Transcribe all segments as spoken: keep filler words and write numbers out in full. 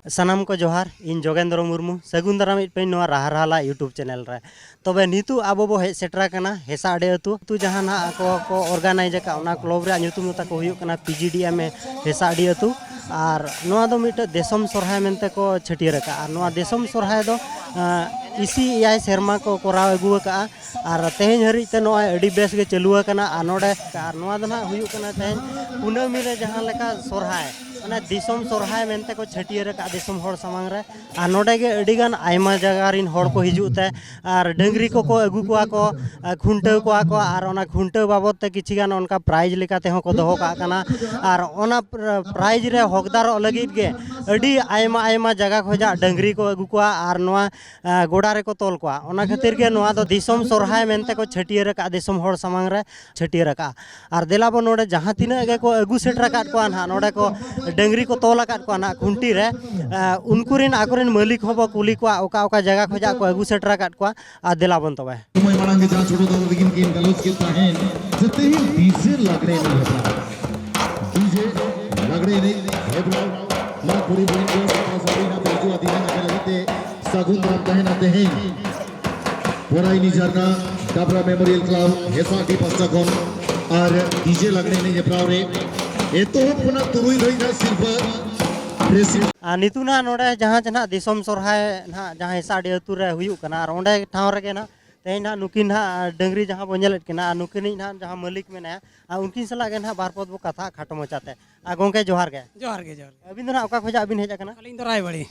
ᱥᱟᱱᱟᱢ ᱠᱚ ᱡᱚᱦᱟᱨ, ᱤᱧ ᱡᱳᱜᱮᱱᱫᱨᱚ ᱢᱩᱨᱢᱩ᱾ ᱥᱟᱹᱜᱩᱱ ᱫᱟᱨᱟᱢ ᱮᱫ ᱯᱮᱭᱟᱹᱧ ᱱᱚᱣᱟ ᱨᱟᱦᱟ ᱨᱟᱦᱟᱞᱟ YouTube ᱪᱮᱱᱮᱞ ᱨᱮ᱾ ᱛᱚᱵᱮ ᱱᱤᱛᱚᱜ ᱟᱵᱚ ᱵᱚ ᱦᱮᱡ ᱥᱮᱴᱮᱨ ᱟᱠᱟᱱᱟ ᱦᱮᱥᱟ ᱟᱹᱰᱤ ᱟᱹᱛᱩ᱾ ᱟᱹᱛᱩ ᱡᱟᱦᱟᱸ ᱱᱟᱦᱟᱜ ᱟᱠᱚ ᱠᱚ ᱚᱨᱜᱟᱱᱟᱭᱤᱡᱽ ᱟᱠᱟᱫ, ᱚᱱᱟ ᱠᱞᱚᱵᱽ ᱨᱮᱭᱟᱜ ᱧᱩᱛᱩᱢ ᱫᱚ ᱛᱟᱠᱚ ᱦᱩᱭᱩᱜ ᱠᱟᱱᱟ PGDMA ᱦᱮᱥᱟ ᱟᱹᱰᱤ ᱟᱹᱛᱩ᱾ ᱟᱨ ᱱᱚᱣᱟ ᱫᱚ ᱢᱤᱫᱴᱮᱡ ᱫᱤᱥᱚᱢ ᱥᱚᱨᱦᱟᱭ ᱢᱮᱱᱛᱮ ᱠᱚ ᱪᱷᱟᱹᱴᱭᱟᱹᱨ ᱟᱠᱟᱫᱼᱟ᱾ ᱟᱨ ᱱᱚᱣᱟ ᱫᱤᱥᱚᱢ ᱥᱚᱨᱦᱟᱭ ᱫᱚ ᱟᱸ, ᱤᱥᱤ ᱮᱭᱟᱭ ᱥᱮᱨᱢᱟ ᱠᱚ ᱠᱚᱨᱟᱣ ᱟᱹᱜᱩ ᱟᱠᱟᱫᱼᱟ᱾ ᱟᱨ ᱛᱮᱦᱮᱧ ᱦᱟᱹᱨᱤᱡ ᱛᱮ ᱱᱚᱜᱼᱚᱭ ᱟᱹᱰᱤ ᱵᱮᱥ ᱜᱮ ᱪᱟᱹᱞᱩ ᱟᱠᱟᱱᱟ᱾ ᱟᱨ ᱱᱚᱰᱮ, ᱟᱨ ᱱᱚᱣᱟ ᱫᱚ ᱱᱟᱦᱟᱜ ᱦᱩᱭᱩᱜ ᱠᱟᱱᱟ ᱛᱮᱦᱮᱧ ᱠᱩᱱᱟᱹᱢᱤ ᱨᱮ ᱡᱟᱦᱟᱸ ᱞᱮᱠᱟ ᱥᱚᱨᱦᱟᱭ, ᱢᱟᱱᱮ ᱫᱤᱥᱚᱢ ᱥᱚᱨᱦᱟᱭ ᱢᱮᱱᱛᱮ ᱠᱚ ᱪᱷᱟᱹᱴᱭᱟᱹᱨ ᱟᱠᱟᱫᱼᱟ ᱫᱤᱥᱚᱢ ᱦᱚᱲ ᱥᱟᱢᱟᱝ ᱨᱮ᱾ ᱟᱨ ᱱᱚᱰᱮ ᱜᱮ ᱟᱹᱰᱤ ᱜᱟᱱ ᱟᱭᱢᱟ ᱡᱟᱭᱜᱟ ᱨᱮᱱ ᱦᱚᱲ ᱠᱚ ᱦᱤᱡᱩᱜ ᱛᱮ, ᱟᱨ ᱰᱟᱹᱝᱨᱤ ᱠᱚᱠᱚ ᱟᱹᱜᱩ ᱠᱚᱣᱟ ᱠᱚ, ᱟᱨ ᱠᱷᱩᱱᱴᱟᱹᱣ ᱠᱚᱣᱟ ᱠᱚ, ᱟᱨ ᱚᱱᱟ ᱠᱷᱩᱱᱴᱟᱹᱣ ᱵᱟᱵᱚᱫ ᱛᱮ ᱠᱤᱪᱷᱤ ᱜᱟᱱ ᱚᱱᱠᱟ ᱯᱨᱟᱭᱤᱡᱽ ᱞᱮᱠᱟ ᱛᱮᱦᱚᱸ ᱠᱚ ᱫᱚᱦᱚ ᱠᱟᱜ ᱠᱟᱱᱟ᱾ ᱟᱨ ᱚᱱᱟ ᱯᱨ-, ᱯᱨᱟᱭᱤᱡᱽ ᱨᱮ ᱦᱚᱠᱫᱟᱨᱚᱜ ᱞᱟᱹᱜᱤᱫ ᱜᱮ ᱟᱹᱰᱤ ᱟᱭᱢᱟ ᱟᱭᱢᱟ ᱡᱟᱭᱜᱟ ᱠᱷᱚᱱᱟᱜ ᱰᱟᱹᱝᱨᱤ ᱠᱚ ᱟᱹᱜᱩ ᱠᱚᱣᱟ ᱟᱨ ᱱᱚᱣᱟ ᱟᱸ, ᱜᱚᱰᱟ ᱨᱮᱠᱚ ᱛᱚᱞ ᱠᱚᱣᱟ᱾ ᱚᱱᱟ ᱠᱷᱟᱹᱛᱤᱨ ᱜᱮ ᱱᱚᱣᱟ ᱫᱚ ᱫᱤᱥᱚᱢ ᱥᱚᱨᱦᱟᱭ ᱢᱮᱱᱛᱮ ᱠᱚ ᱪᱷᱟᱹᱴᱭᱟᱹᱨ ᱟᱠᱟᱫᱼᱟ, ᱫᱤᱥᱚᱢ ᱦᱚᱲ ᱥᱟᱢᱟᱝ ᱨᱮ ᱪᱷᱟᱹᱴᱭᱟᱹᱨ ᱟᱠᱟᱫᱼᱟ᱾ ᱟᱨ ᱫᱮᱞᱟ ᱵᱚᱱ, ᱱᱚᱰᱮ ᱡᱟᱦᱟᱸ ᱛᱤᱱᱟᱹᱜ ᱜᱮᱠᱚ ᱟᱹᱜᱩ ᱥᱮᱴᱮᱨ ᱟᱠᱟᱫ ᱠᱚᱣᱟ ᱱᱟᱦᱟᱜ, ᱱᱚᱰᱮ ᱠᱚ ᱰᱟᱹᱝᱨᱤ ᱠᱚ ᱛᱚᱞ ᱟᱠᱟᱫ ᱠᱚᱣᱟ ᱱᱟᱦᱟᱜ ᱠᱷᱩᱱᱴᱤ ᱨᱮ, ᱟᱸ, ᱩᱱᱠᱩ ᱨᱮᱱ ᱟᱠᱚ ᱨᱮᱱ ᱢᱟᱹᱞᱤᱠ ᱦᱚᱸ ᱵᱚ ᱠᱩᱞᱤ ᱠᱚᱣᱟ ᱚᱠᱟ ᱚᱠᱟ ᱡᱟᱭᱜᱟ ᱠᱷᱚᱱᱟᱜ ᱠᱚ ᱟᱹᱜᱩ ᱥᱮᱴᱮᱨ ᱟᱠᱟᱫ ᱠᱚᱣᱟ᱾ ᱟᱨ ᱫᱮᱞᱟ ᱵᱚᱱ ᱛᱚᱵᱮ᱾ ᱥᱚᱢᱚᱭ ᱢᱟᱲᱟᱝ ᱜᱮ ᱡᱟᱦᱟᱸ ᱪᱷᱳᱴᱳ ᱫᱟᱫᱟ ᱛᱟᱹᱠᱤᱱ ᱠᱤᱱ ᱜᱟᱞᱚᱪ ᱠᱮᱫ ᱛᱟᱦᱮᱸᱫ, ᱡᱮ ᱛᱮᱦᱮᱧ ᱰᱤᱡᱮ ᱞᱟᱜᱽᱲᱮ ᱮᱱᱮᱡ ᱦᱮᱯᱨᱟᱣ, ᱰᱤᱡᱮ ᱞᱟᱜᱽᱲᱮ ᱮᱱᱮᱡ ᱦᱮᱯᱨᱟᱣ, ᱱᱚᱣᱟ ᱠᱩᱲᱤ ᱵᱚᱦᱤᱱ ᱠᱚ ᱥᱟᱯᱲᱟᱣ ᱥᱟᱯᱲᱤ ᱱᱟᱜ ᱯᱮ ᱦᱤᱡᱩᱜᱼᱟ, ᱛᱮᱦᱮᱧ ᱟᱯᱮ ᱞᱟᱹᱜᱤᱫ ᱛᱮ ᱥᱟᱹᱜᱩᱱ ᱫᱟᱨᱟᱢ ᱛᱟᱦᱮᱱᱟ ᱛᱮᱦᱮᱧ᱾ ᱯᱚᱨᱟᱭᱱᱤ ᱡᱷᱟᱨᱱᱟ ᱰᱟᱵᱨᱟ ᱢᱮᱢᱳᱨᱤᱭᱟᱞ ᱠᱞᱟᱵᱽ ᱦᱮᱥᱟᱰᱤ ᱯᱟᱥᱴᱟ ᱠᱷᱚᱱ ᱟᱨ ᱰᱤᱡᱮ ᱞᱟᱜᱽᱲᱮ ᱮᱱᱮᱡ ᱦᱮᱯᱨᱟᱣ ᱨᱮ ᱮᱛᱚᱦᱚᱵ ᱠᱷᱚᱱᱟᱜ ᱛᱩᱨᱩᱭ ᱫᱷᱟᱹᱵᱤᱡ ᱨᱮᱱᱟᱜ ᱥᱤᱨᱯᱟᱹ ᱯᱨᱮᱥᱤᱰᱮᱱᱴ᱾ ᱟᱨ ᱱᱤᱛᱚᱜ ᱱᱟᱦᱟᱜ ᱱᱚᱰᱮ ᱡᱟᱦᱟᱸ ᱪᱮ ᱱᱟᱦᱟᱜ ᱫᱤᱥᱚᱢ ᱥᱚᱨᱦᱟᱭ ᱱᱟᱦᱟᱜ ᱡᱟᱦᱟᱸ ᱦᱮᱥᱟᱰᱤ ᱟᱹᱛᱩ ᱨᱮ ᱦᱩᱭᱩᱜ ᱠᱟᱱᱟ, ᱟᱨ ᱚᱸᱰᱮ ᱴᱷᱟᱶ ᱨᱮᱜᱮ ᱱᱟᱦᱟᱜ ᱛᱮᱦᱮᱧ ᱱᱟᱦᱟᱜ ᱱᱩᱠᱤᱱ ᱱᱟᱦᱟᱜ ᱰᱟᱹᱝᱨᱤ ᱡᱟᱦᱟᱸ ᱵᱚᱱ ᱧᱮᱞᱮᱫ ᱠᱤᱱᱟ, ᱟᱨ ᱱᱩᱠᱤᱱᱤᱡ ᱱᱟᱦᱟᱜ ᱡᱟᱦᱟᱸ ᱢᱟᱹᱞᱤᱠ ᱢᱮᱱᱟᱭᱟ, ᱟᱨ ᱩᱱᱠᱤᱱ ᱥᱟᱞᱟᱜ ᱜᱮ ᱱᱟᱦᱟᱜ ᱵᱟᱨ ᱯᱚᱫ ᱵᱚ ᱠᱟᱛᱷᱟᱜᱼᱟ ᱠᱷᱟᱴᱚ ᱢᱟᱪᱷᱟᱛᱮ᱾ ᱟᱨ ᱜᱚᱢᱠᱮ, ᱡᱚᱦᱟᱨ ᱜᱮ᱾ ᱡᱚᱦᱟᱨ ᱜᱮ, ᱡᱚᱦᱟᱨ ᱜᱮ᱾ ᱟᱹᱵᱤᱱ ᱫᱚ ᱱᱟᱦᱟᱜ ᱚᱠᱟ ᱠᱷᱚᱱᱟᱜ ᱵᱤᱱ ᱦᱮᱡ ᱟᱠᱟᱱᱟ? ᱟᱹᱞᱤᱧ ᱫᱚ ᱨᱟᱭᱵᱟᱲᱤ᱾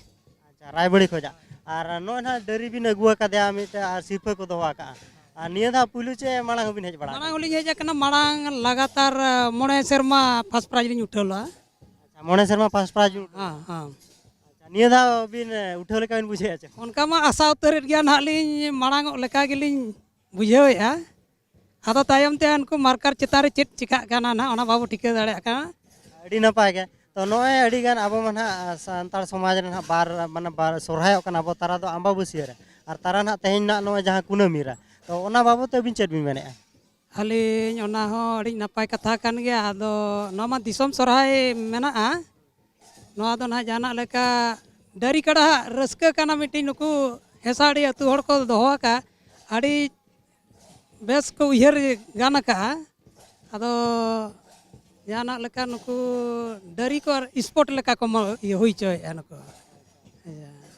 ᱟᱪᱪᱷᱟ, ᱨᱟᱭᱵᱟᱲᱤ ᱠᱷᱚᱱᱟᱜ᱾ ᱟᱨ ᱱᱚᱜᱼᱚᱭ ᱱᱟᱦᱟᱜ ᱰᱟᱹᱝᱨᱤ ᱵᱤᱱ ᱟᱹᱜᱩ ᱟᱠᱟᱫᱮᱭᱟ ᱢᱤᱫᱴᱮᱱ, ᱟᱨ ᱥᱤᱨᱯᱟᱹ ᱠᱚ ᱫᱚᱦᱚ ᱟᱠᱟᱫᱼᱟ᱾ ᱟᱨ ᱱᱤᱭᱟᱹ ᱫᱷᱟᱣ ᱯᱩᱭᱞᱩ ᱪᱮ ᱢᱟᱲᱟᱝ ᱦᱚᱸᱵᱤᱱ ᱦᱮᱡ ᱵᱟᱲᱟ ᱢᱟᱲᱟᱝ ᱟᱠᱟᱱᱟ? ᱦᱚᱸᱞᱤᱧ ᱦᱮᱡ ᱟᱠᱟᱱᱟ, ᱢᱟᱲᱟᱝ ᱞᱟᱜᱟᱛᱟᱨ, ᱟᱸ, ᱢᱚᱬᱮ ᱥᱮᱨᱢᱟ ᱯᱷᱟᱥᱴ ᱯᱨᱟᱭᱤᱡᱽ ᱞᱤᱧ ᱩᱴᱷᱟᱹᱣ ᱞᱮᱫᱼᱟ᱾ ᱟᱪᱪᱷᱟ, ᱢᱚᱬᱮ ᱥᱮᱨᱢᱟ ᱯᱷᱟᱥᱴ ᱯᱨᱟᱭᱤᱡᱽ ᱵᱤᱱ ᱩᱴᱷᱟᱹᱣ ᱦᱮᱸ, ᱞᱮᱫᱼᱟ᱾ ᱦᱮᱸ᱾ ᱟᱪᱪᱷᱟ, ᱱᱤᱭᱟᱹ ᱫᱷᱟᱣ ᱵᱤᱱ, ᱮ, ᱩᱴᱷᱟᱹᱣ ᱞᱮᱠᱟ ᱵᱤᱱ ᱵᱩᱡᱷᱟᱹᱣᱮᱫᱼᱟ ᱪᱮ? ᱚᱱᱠᱟ ᱢᱟ ᱟᱥᱟ ᱩᱛᱟᱹᱨᱮᱫ ᱜᱮᱭᱟ ᱱᱟᱦᱟᱜ ᱞᱤᱧ, ᱢᱟᱲᱟᱝ ᱚᱜ ᱞᱮᱠᱟ ᱜᱮᱞᱤᱧ ᱵᱩᱡᱷᱟᱹᱣᱮᱫᱼᱟ᱾ ᱟᱫᱚ ᱛᱟᱭᱚᱢ ᱛᱮ ᱩᱱᱠᱩ ᱢᱟᱨᱠᱟᱨ ᱪᱮᱛᱟᱱ ᱨᱮ ᱪᱮᱫ ᱪᱤᱠᱟᱹᱜ ᱠᱟᱱᱟ ᱱᱟᱦᱟᱜ, ᱚᱱᱟ ᱵᱟᱵᱚ ᱴᱷᱤᱠᱟᱹ ᱫᱟᱲᱮᱭᱟᱜ ᱠᱟᱱᱟ᱾ ᱟᱹᱰᱤ ᱱᱟᱯᱟᱭ ᱜᱮ᱾ ᱛᱚ, ᱱᱚᱜᱼᱚᱭ ᱟᱹᱰᱤ ᱜᱟᱱ ᱟᱵᱚ ᱢᱟ ᱱᱟᱦᱟᱜ ᱥᱟᱱᱛᱟᱲ ᱥᱚᱢᱟᱡᱽ ᱨᱮ ᱱᱟᱦᱟᱜ ᱵᱟᱨ, ᱢᱟᱱᱮ, ᱵᱟᱨ ᱥᱚᱨᱦᱟᱭᱚᱜ ᱠᱟᱱᱟ ᱵᱚ, ᱛᱟᱨᱟ ᱫᱚ ᱟᱢᱵᱟᱵᱟᱹᱥᱭᱟᱹ ᱨᱮ, ᱟᱨ ᱛᱟᱨᱟ ᱱᱟᱦᱟᱜ ᱛᱮᱦᱮᱧ ᱱᱟᱦᱟᱜ ᱱᱚᱜᱼᱚᱭ ᱡᱟᱦᱟᱸ ᱠᱩᱱᱟᱹᱢᱤ ᱨᱮ᱾ ᱛᱚ, ᱚᱱᱟ ᱵᱟᱵᱚᱫ ᱛᱮ ᱟᱹᱵᱤᱱ ᱪᱮᱫ ᱵᱤᱱ ᱢᱮᱱᱮᱫᱼᱟ? ᱟᱹᱞᱤᱧ ᱚᱱᱟ ᱦᱚᱸ ᱟᱹᱰᱤ ᱱᱟᱯᱟᱭ ᱠᱟᱛᱷᱟ ᱠᱟᱱ ᱜᱮᱭᱟ᱾ ᱟᱫᱚ ᱱᱚᱣᱟ ᱢᱟ ᱫᱤᱥᱚᱢ ᱥᱚᱨᱦᱟᱭ ᱢᱮᱱᱟᱜᱼᱟ, ᱱᱚᱣᱟ ᱫᱚ ᱱᱟᱦᱟᱜ ᱡᱟᱦᱟᱱᱟᱜ ᱞᱮᱠᱟ ᱰᱟᱹᱨᱤ ᱠᱟᱰᱟᱣᱟᱜ ᱨᱟᱹᱥᱠᱟᱹ ᱠᱟᱱᱟ ᱢᱤᱫᱴᱤᱡ, ᱱᱩᱠᱩ ᱦᱮᱸᱥᱟᱲᱤ ᱟᱹᱛᱩ ᱦᱚᱲ ᱠᱚ ᱫᱚᱦᱚ ᱟᱠᱟᱫ, ᱟᱹᱰᱤ ᱵᱮᱥ ᱠᱚ ᱩᱭᱦᱟᱹᱨ ᱜᱟᱱ ᱟᱠᱟᱫᱼᱟ᱾ ᱟᱫᱚ ᱡᱟᱦᱟᱱᱟᱜ ᱞᱮᱠᱟ ᱱᱩᱠᱩ ᱰᱟᱹᱨᱤ ᱠᱚ ᱟᱨ ᱥᱯᱳᱨᱴ ᱞᱮᱠᱟ ᱠᱚ ᱢᱚ-, ᱤᱭᱟᱹ ᱦᱩᱭ ᱦᱚᱪᱚᱭᱮᱫᱼᱟ ᱱᱩᱠᱩ᱾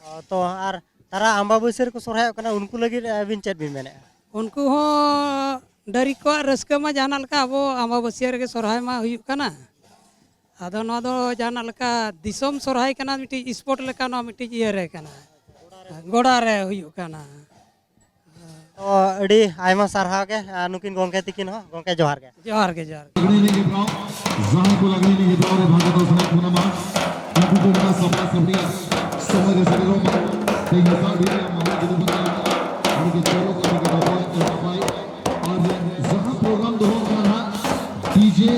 ᱚ, ᱛᱚ ᱟᱨ ᱛᱟᱨᱟ ᱟᱢᱵᱟᱵᱟᱹᱥᱭᱟᱹ ᱨᱮᱠᱚ ᱥᱚᱨᱦᱟᱭᱚᱜ ᱠᱟᱱᱟ, ᱩᱱᱠᱩ ᱞᱟᱹᱜᱤᱫ ᱟᱹᱵᱤᱱ ᱪᱮᱫ ᱵᱤᱱ ᱢᱮᱱᱮᱫᱼᱟ? ᱩᱱᱠᱩ ᱦᱚᱸ ᱰᱟᱹᱨᱤ ᱠᱚᱣᱟᱜ ᱨᱟᱹᱥᱠᱟᱹ ᱢᱟ ᱡᱟᱦᱟᱱᱟᱜ ᱞᱮᱠᱟ ᱟᱵᱚ ᱟᱢᱵᱟᱵᱟᱹᱥᱭᱟᱹ ᱨᱮᱜᱮ ᱥᱚᱨᱦᱟᱭ ᱢᱟ ᱦᱩᱭᱩᱜ ᱠᱟᱱᱟ᱾ ᱟᱫᱚ ᱱᱚᱣᱟ ᱫᱚ ᱡᱟᱦᱟᱱᱟᱜ ᱞᱮᱠᱟ ᱫᱤᱥᱚᱢ ᱥᱚᱨᱦᱟᱭ ᱠᱟᱱᱟ, ᱢᱤᱫᱴᱤᱡ ᱥᱯᱳᱨᱴ ᱞᱮᱠᱟ ᱱᱚᱣᱟ ᱢᱤᱫᱴᱤᱡ ᱤᱭᱟᱹ ᱨᱮ ᱠᱟᱱᱟ, ᱜᱚᱰᱟ ᱨᱮ ᱦᱩᱭᱩᱜ ᱠᱟᱱᱟ᱾ ᱛᱚ ᱟᱹᱰᱤ ᱟᱭᱢᱟ ᱥᱟᱨᱦᱟᱣ ᱜᱮ, ᱟᱨ ᱱᱩᱠᱤᱱ ᱜᱚᱢᱠᱮ ᱛᱤᱠᱤᱱ ᱦᱚᱸ, ᱜᱚᱢᱠᱮ ᱡᱚᱦᱟᱨ ᱜᱮ᱾ ᱡᱚᱦᱟᱨ ᱜᱮ, ᱡᱚᱦᱟᱨ ᱜᱮ᱾ ᱞᱟᱜᱽᱲᱮ ᱮᱱᱮᱡ ᱦᱮᱯᱨᱟᱣ, ᱡᱟᱦᱟᱸᱭ ᱠᱚ ᱞᱟᱜᱽᱲᱮ ᱮᱱᱮᱡ ᱦᱮᱯᱨᱟᱣ ᱨᱮ ᱵᱷᱟᱜᱽ ᱦᱟᱛᱟᱣ ᱥᱟᱱᱟᱭᱮᱫ ᱵᱚᱱᱟ ᱢᱟ, ᱩᱱᱠᱩ ᱠᱚ ᱚᱱᱟ ᱥᱟᱯᱲᱟᱣ ᱥᱟᱯᱲᱤᱭᱟᱜ ᱥᱚᱢᱚᱭ ᱨᱮ ᱥᱮᱴᱮᱨᱚᱜ ᱢᱟ᱾ ᱛᱮᱦᱮᱧ ᱫᱚ ᱥᱟᱶ ᱰᱷᱮᱨ ᱨᱮᱭᱟᱜ ᱢᱟᱞᱟ ᱜᱤᱫᱩ ᱵᱚᱱ ᱧᱟᱢᱟ᱾ ᱟᱹᱰᱤ ᱜᱮ ᱪᱚᱨᱚᱠ, ᱟᱹᱰᱤ ᱜᱮ ᱱᱟᱯᱟᱭ, ᱱᱟᱯᱟᱭ᱾ ᱟᱨ ᱡᱟᱦᱟᱸ ᱯᱨᱳᱜᱨᱟᱢ ᱫᱚᱦᱚ ᱠᱟᱱᱟ ᱱᱟᱦᱟᱜ, ᱰᱤᱡᱮ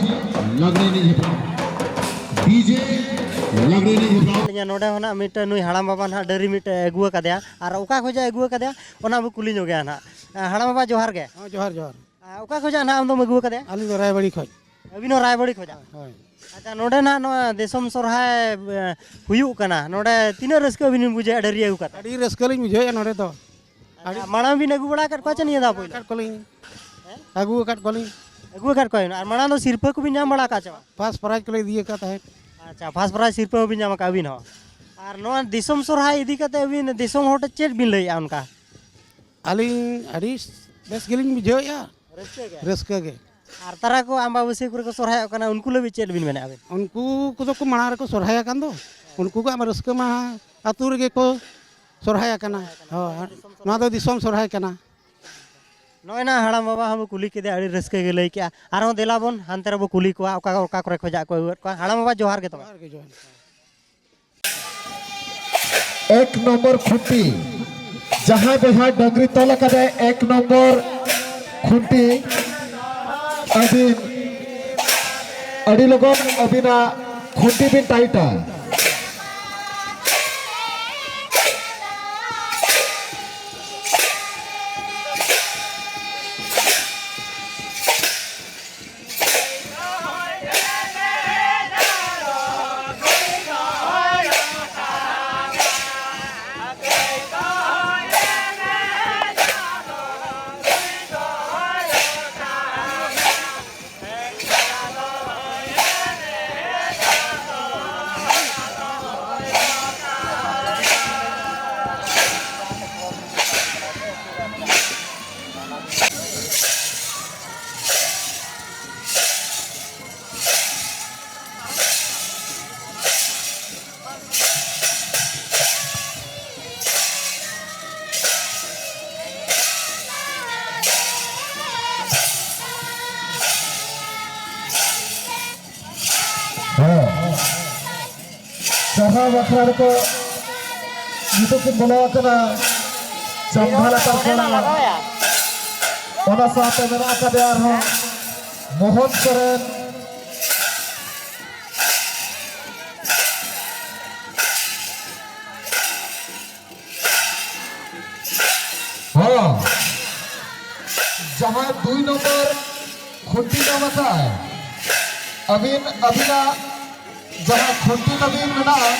ᱞᱟᱜᱽᱲᱮ ᱮᱱᱮᱡ ᱦᱮᱯᱨᱟᱣ, ᱰᱤᱡᱮ ᱞᱟᱜᱽᱲᱮ ᱮᱱᱮᱡ ᱦᱮᱯᱨᱟᱣ᱾ ᱱᱚᱰᱮ ᱦᱚᱸ ᱱᱟᱜ ᱢᱤᱫᱴᱮᱱ ᱱᱩᱭ ᱦᱟᱲᱟᱢ ᱵᱟᱵᱟ ᱱᱟᱦᱟᱜ ᱰᱟᱹᱨᱤ ᱢᱤᱫᱴᱮᱱ ᱟᱹᱜᱩ ᱟᱠᱟᱫᱮᱭᱟ, ᱟᱨ ᱚᱠᱟ ᱠᱷᱚᱱᱟᱜ ᱮ ᱟᱹᱜᱩ ᱟᱠᱟᱫᱮᱭᱟ ᱚᱱᱟ ᱵᱚ ᱠᱩᱞᱤ ᱧᱚᱜᱮᱭᱟ ᱱᱟᱦᱟᱜ᱾ ᱦᱟᱲᱟᱢ ᱵᱟᱵᱟ ᱡᱚᱦᱟᱨ ᱜᱮ᱾ ᱦᱮᱸ, ᱡᱚᱦᱟᱨ, ᱡᱚᱦᱟᱨ᱾ ᱟᱨ ᱚᱠᱟ ᱠᱷᱚᱱᱟᱜ ᱱᱟᱦᱟᱜ ᱟᱢ ᱫᱚᱢ ᱟᱹᱜᱩ ᱟᱠᱟᱫᱮᱭᱟ? ᱟᱹᱞᱤᱧ ᱫᱚ ᱨᱟᱭᱵᱟᱲᱤ ᱠᱷᱚᱱ᱾ ᱟᱹᱵᱤᱱ ᱦᱚᱸ ᱨᱟᱭᱵᱟᱲᱤ ᱠᱷᱚᱱᱟᱜ? ᱦᱳᱭ᱾ ᱟᱪᱪᱷᱟ, ᱱᱚᱰᱮ ᱱᱟᱦᱟᱜ ᱱᱚᱣᱟ ᱫᱤᱥᱚᱢ ᱥᱚᱨᱦᱟᱭ, ᱮ, ᱦᱩᱭᱩᱜ ᱠᱟᱱᱟ, ᱱᱚᱰᱮ ᱛᱤᱱᱟᱹᱜ ᱨᱟᱹᱥᱠᱟᱹ ᱟᱹᱵᱤᱱ ᱵᱤᱱ ᱵᱩᱡᱷᱟᱹᱣᱮᱫᱼᱟ ᱰᱟᱹᱨᱤ ᱟᱹᱜᱩ ᱠᱟᱛᱮ? ᱟᱹᱰᱤ ᱨᱟᱹᱥᱠᱟᱹ ᱞᱤᱧ ᱵᱩᱡᱷᱟᱹᱣᱮᱫᱼᱟ ᱱᱚᱰᱮ ᱫᱚ᱾ ᱟᱹᱰᱤ ᱟᱪᱪᱷᱟ, ᱢᱟᱲᱟᱝ ᱵᱤᱱ ᱟᱹᱜᱩ ᱵᱟᱲᱟ ᱟᱠᱟᱫ ᱠᱚᱣᱟ ᱪᱮ ᱱᱤᱭᱟᱹ ᱫᱷᱟᱣ ᱯᱳᱭᱞᱳ? ᱟᱠᱟᱫ ᱠᱚᱣᱟᱞᱤᱧ᱾ ᱦᱮᱸ? ᱟᱹᱜᱩ ᱟᱠᱟᱫ ᱠᱚᱣᱟᱞᱤᱧ᱾ ᱟᱹᱜᱩ ᱟᱠᱟᱫ ᱠᱚᱣᱟ ᱵᱤᱱ᱾ ᱟᱨ ᱢᱟᱲᱟᱝ ᱫᱚ ᱥᱤᱨᱯᱟᱹ ᱠᱚᱵᱤᱱ ᱧᱟᱢ ᱵᱟᱲᱟ ᱟᱠᱟᱫ ᱪᱮ ᱵᱟᱝ? ᱯᱷᱟᱥᱴ ᱯᱨᱟᱭᱤᱡᱽ ᱠᱚᱞᱮ ᱤᱫᱤ ᱟᱠᱟᱫ ᱛᱟᱦᱮᱸᱫ᱾ ᱟᱪᱪᱷᱟ, ᱯᱷᱟᱥᱴ ᱯᱨᱟᱭᱤᱡᱽ ᱥᱤᱨᱯᱟᱹ ᱦᱚᱸᱵᱤᱱ ᱧᱟᱢ ᱟᱠᱟᱫ ᱟᱹᱵᱤᱱ ᱦᱚᱸ᱾ ᱟᱨ ᱱᱚᱣᱟ ᱫᱤᱥᱚᱢ ᱥᱚᱨᱦᱟᱭ ᱤᱫᱤ ᱠᱟᱛᱮ ᱟᱹᱵᱤᱱ ᱫᱤᱥᱚᱢ ᱦᱚᱲ ᱴᱷᱮᱱ ᱪᱮᱫ ᱵᱤᱱ ᱞᱟᱹᱭᱮᱫᱼᱟ ᱚᱱᱠᱟ? ᱟᱹᱞᱤᱧ ᱟᱹᱰᱤ ᱵᱮᱥ ᱜᱮᱞᱤᱧ ᱵᱩᱡᱷᱟᱹᱣᱮᱫᱼᱟ᱾ ᱨᱟᱹᱥᱠᱟᱹ ᱜᱮ? ᱨᱟᱹᱥᱠᱟᱹ ᱜᱮ᱾ ᱟᱨ ᱛᱟᱨᱟ ᱠᱚ ᱟᱢᱵᱟᱵᱟᱹᱥᱭᱟᱹ ᱠᱚᱨᱮ ᱠᱚ ᱥᱚᱨᱦᱟᱭᱚᱜ ᱠᱟᱱᱟ, ᱩᱱᱠᱩ ᱞᱟᱹᱜᱤᱫ ᱪᱮᱫ ᱵᱤᱱ ᱢᱮᱱᱟ ᱟᱵᱤᱱ? ᱩᱱᱠᱩ ᱠᱚᱫᱚ ᱠᱚ ᱢᱟᱲᱟᱝ ᱨᱮᱠᱚ ᱥᱚᱨᱦᱟᱭ ᱟᱠᱟᱱ ᱫᱚ, ᱩᱱᱠᱩ ᱠᱚᱣᱟᱜ ᱢᱟ ᱨᱟᱹᱥᱠᱟᱹ ᱢᱟ ᱟᱹᱛᱩ ᱨᱮᱜᱮ ᱠᱚ ᱥᱚᱨᱦᱟᱭ ᱟᱠᱟᱱᱟ᱾ ᱦᱳᱭ, ᱱᱚᱣᱟ ᱫᱚ ᱫᱤᱥᱚᱢ ᱥᱚᱨᱦᱟᱭ ᱠᱟᱱᱟ᱾ ᱱᱚᱜᱼᱚᱭ ᱱᱟ ᱦᱟᱲᱟᱢ ᱵᱟᱵᱟ ᱦᱚᱸ ᱵᱚ ᱠᱩᱞᱤ ᱠᱮᱫᱮᱭᱟ, ᱟᱹᱰᱤ ᱨᱟᱹᱥᱠᱟᱹ ᱜᱮ ᱞᱟᱹᱭ ᱠᱮᱜᱼᱟ᱾ ᱟᱨᱦᱚᱸ ᱫᱮᱞᱟ ᱵᱚᱱ ᱦᱟᱱᱛᱮ ᱨᱮᱵᱚ ᱠᱩᱞᱤ ᱠᱚᱣᱟ, ᱚᱠᱟ, ᱚᱠᱟ ᱠᱚᱨᱮ ᱠᱷᱚᱱᱟᱜ ᱠᱚ ᱟᱹᱜᱩᱣᱟᱫ ᱠᱚᱣᱟ᱾ ᱦᱟᱲᱟᱢ ᱵᱟᱵᱟ, ᱡᱚᱦᱟᱨ ᱜᱮ ᱛᱚᱵᱮ᱾ ᱡᱚᱦᱟᱨ ᱜᱮ, ᱡᱚᱦᱟᱨ ᱜᱮ᱾ ᱮᱠ ᱱᱚᱢᱵᱚᱨ ᱠᱷᱩᱱᱴᱤ, ᱡᱟᱦᱟᱸᱭ ᱵᱚᱭᱦᱟ ᱰᱟᱹᱝᱨᱤ ᱛᱚᱞ ᱟᱠᱟᱫᱟᱭ ᱮᱠ ᱱᱚᱢᱵᱚᱨ ᱠᱷᱩᱱᱴᱤ, ᱟᱹᱵᱤᱱ ᱟᱹᱰᱤ ᱞᱚᱜᱚᱱ ᱟᱹᱵᱤᱱᱟᱜ ᱠᱷᱩᱱᱴᱤ ᱵᱤᱱ ᱴᱟᱭᱤᱴᱟ᱾ ᱦᱮᱸ᱾ ᱥᱟᱨᱦᱟᱣ ᱵᱟᱠᱷᱨᱟ ᱨᱮᱠᱚ ᱱᱤᱛᱚᱜ ᱠᱤᱱ ᱵᱚᱞᱚ ᱟᱠᱟᱱᱟ ᱪᱟᱢᱵᱷᱟ ᱞᱟᱛᱟᱨ ᱠᱚᱲᱟ᱾ ᱚᱱᱟ ᱥᱟᱶᱛᱮ ᱢᱮᱱᱟᱜ ᱟᱠᱟᱫᱮᱭᱟ ᱟᱨᱦᱚᱸ ᱢᱳᱦᱚᱱ ᱥᱚᱨᱮᱱ᱾ ᱦᱚᱸ, ᱡᱟᱦᱟᱸ ᱫᱩᱭ ᱱᱚᱢᱵᱚᱨ ᱠᱷᱩᱱᱴᱤ ᱧᱟᱢ ᱟᱠᱟᱫ, ᱟᱹᱵᱤᱱ, ᱟᱹᱵᱤᱱᱟᱜ ᱡᱟᱦᱟᱸ ᱠᱷᱩᱱᱴᱤ ᱛᱟᱹᱵᱤᱱ ᱢᱮᱱᱟᱜᱼᱟ,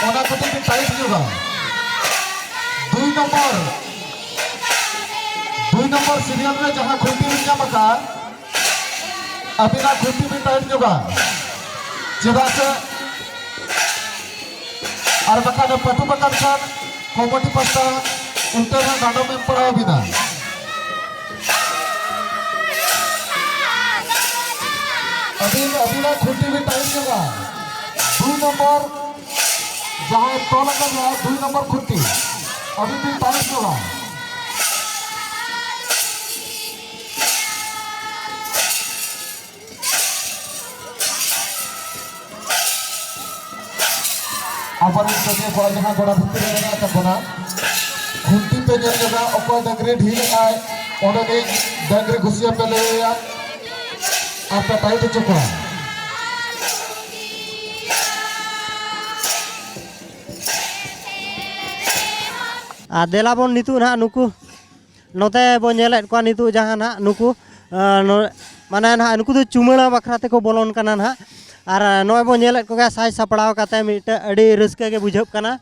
ᱚᱱᱟ ᱠᱟᱹᱴᱤᱡ ᱵᱤᱱ ᱴᱟᱭᱤᱴ ᱧᱚᱜᱟ᱾ ᱫᱩᱭ ᱱᱚᱢᱵᱚᱨ, ᱫᱩᱭ ᱱᱚᱢᱵᱚᱨ ᱥᱤᱨᱤᱭᱟᱞ ᱨᱮ ᱡᱟᱦᱟᱸ ᱠᱷᱩᱱᱴᱤ ᱵᱤᱱ ᱧᱟᱢ ᱟᱠᱟᱫ, ᱟᱹᱵᱤᱱᱟᱜ ᱠᱷᱩᱱᱴᱤ ᱵᱤᱱ ᱴᱟᱭᱤᱴ ᱧᱚᱜᱟ, ᱪᱮᱫᱟᱜ ᱥᱮ ᱟᱨ ᱵᱟᱠᱷᱟᱱ ᱯᱟᱹᱴᱩᱵ ᱟᱠᱟᱱ ᱠᱷᱟᱱ ᱠᱚᱢᱤᱴᱤ ᱯᱟᱥᱴᱟ ᱩᱞᱴᱟᱹ ᱨᱮ ᱰᱟᱸᱰᱚᱢ ᱮᱢ ᱯᱟᱲᱟᱣ ᱟᱵᱤᱱᱟ᱾ ᱟᱹᱵᱤᱱ ᱟᱹᱵᱤᱱᱟᱜ ᱠᱷᱩᱱᱴᱤ ᱵᱤᱱ ᱴᱟᱭᱤᱴ ᱧᱚᱜᱟ᱾ ᱫᱩᱭ ᱱᱚᱢᱵᱚᱨ ᱡᱟᱦᱟᱸᱭ ᱛᱚᱞ ᱟᱠᱟᱫ ᱢᱮᱭᱟ, ᱫᱩᱭ ᱱᱚᱢᱵᱚᱨ ᱠᱷᱩᱱᱴᱤ ᱟᱹᱵᱤᱱ ᱵᱤᱱ ᱴᱟᱭᱤᱴ ᱧᱚᱜᱟ᱾ ᱟᱵᱚᱨᱮᱱ ᱠᱟᱹᱢᱤᱭᱟᱹ ᱠᱚᱲᱟ ᱡᱟᱦᱟᱸ ᱜᱚᱲᱟ ᱵᱷᱤᱛᱤᱨ ᱨᱮ ᱢᱮᱱᱟᱜ ᱟᱠᱟᱫ ᱵᱚᱱᱟ, ᱠᱷᱩᱱᱴᱤ ᱯᱮ ᱧᱮᱞ ᱧᱚᱜᱟ, ᱚᱠᱚᱭ ᱰᱟᱹᱝᱨᱤ ᱰᱷᱤᱞ ᱟᱭ, ᱚᱸᱰᱮ ᱜᱮ ᱰᱟᱹᱝᱨᱤ ᱜᱷᱩᱥᱤᱭᱟᱹ ᱯᱮ ᱞᱟᱹᱭ ᱟᱭᱟ ᱟᱨ ᱯᱮ ᱴᱟᱭᱤᱴ ᱦᱚᱪᱚ ᱠᱚᱣᱟ᱾ ᱟᱨ ᱫᱮᱞᱟ ᱵᱚᱱ ᱱᱤᱛᱚᱜ ᱱᱟᱦᱟᱜ ᱱᱩᱠᱩ ᱱᱚᱛᱮ ᱵᱚᱱ ᱧᱮᱞᱮᱫ ᱠᱚᱣᱟ ᱱᱤᱛᱚᱜ ᱡᱟᱦᱟᱸ ᱱᱟᱦᱟᱜ ᱱᱩᱠᱩ, ᱟᱸ, ᱱᱚ-, ᱢᱟᱱᱮ ᱱᱟᱦᱟᱜ ᱱᱩᱠᱩ ᱫᱚ ᱪᱩᱢᱟᱹᱲᱟ ᱵᱟᱠᱷᱨᱟ ᱛᱮᱠᱚ ᱵᱚᱞᱚᱱ ᱠᱟᱱᱟ ᱱᱟᱦᱟᱜ᱾ ᱟᱨ, ᱟᱸ, ᱱᱚᱜᱼᱚᱭ ᱵᱚᱱ ᱧᱮᱞᱮᱫ ᱠᱚᱜᱮᱭᱟ ᱥᱟᱡᱽ ᱥᱟᱯᱲᱟᱣ ᱠᱟᱛᱮ ᱢᱤᱫᱴᱮᱡ ᱟᱹᱰᱤ ᱨᱟᱹᱥᱠᱟᱹ ᱜᱮ ᱵᱩᱡᱷᱟᱹᱜ ᱠᱟᱱᱟ᱾